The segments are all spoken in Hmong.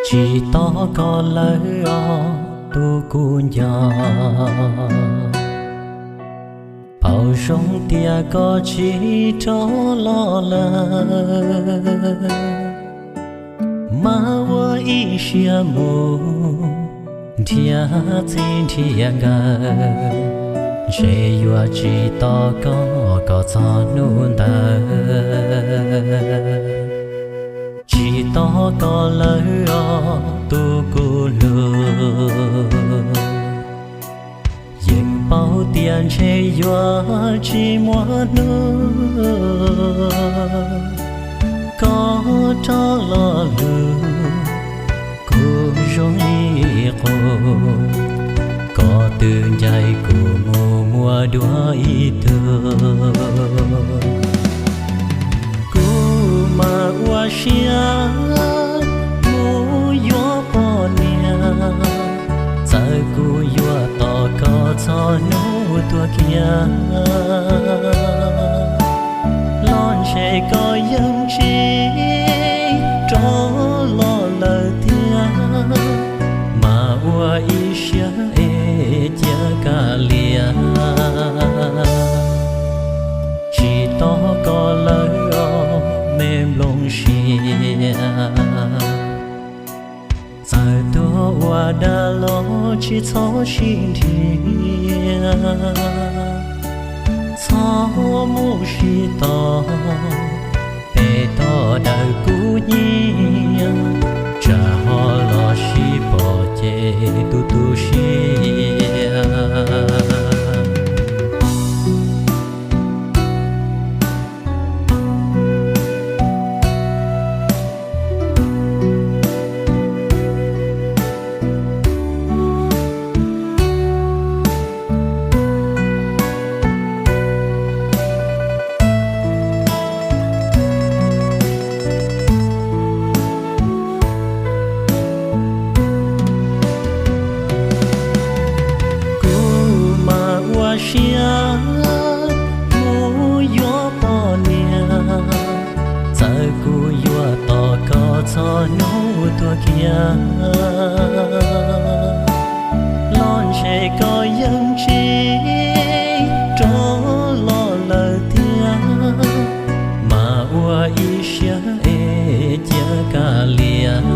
Tsis tos koj lawm os tus kuv nco, pom zoo tias koj tsis rov los lawm. Mas ua ib siab mus nrhiav txij nrhiav nkawm, ntshe yuav tsis tos koj kom txog hnub ntawd. Tsis tos koj lawm os tus kuv hlub, yeej paub tias ntshe yuav tsis muaj hnub koj rov los lug kuv zoo li qub. Koj twb ncaim kuv mus muaj dua ib tug, kuv mas ua siab mus yuav poj niam. Txawm kuv yuav tos koj txog hnub tuag kiag los ntshe koj yeej tsis rov los lawm tiag. Mas ua ib siab es cia kav liam, tsis tos koj lawm os me nplooj sia. Txawm tuag ua dab los tsis txhob sib nrhiav, txhob mus sib tos pem toj dawm kuv nyiam, tsam ho los sib pom ces tu tu siab. Kuv mas ua siab mus yuav poj niam, txawm kuv yuav tos koj txog hnub tuag kiag los ntshe koj yeej tsis rov los lawm tiag. Mas ua ib siab es cia kav liam,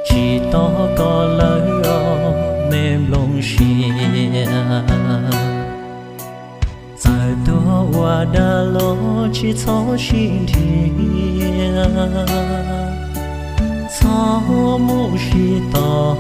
tsis tos koj lawm os me nplooj sia. Txawm tuag ua dab los tsis txhob sib nrhiav, txhob mus sib tos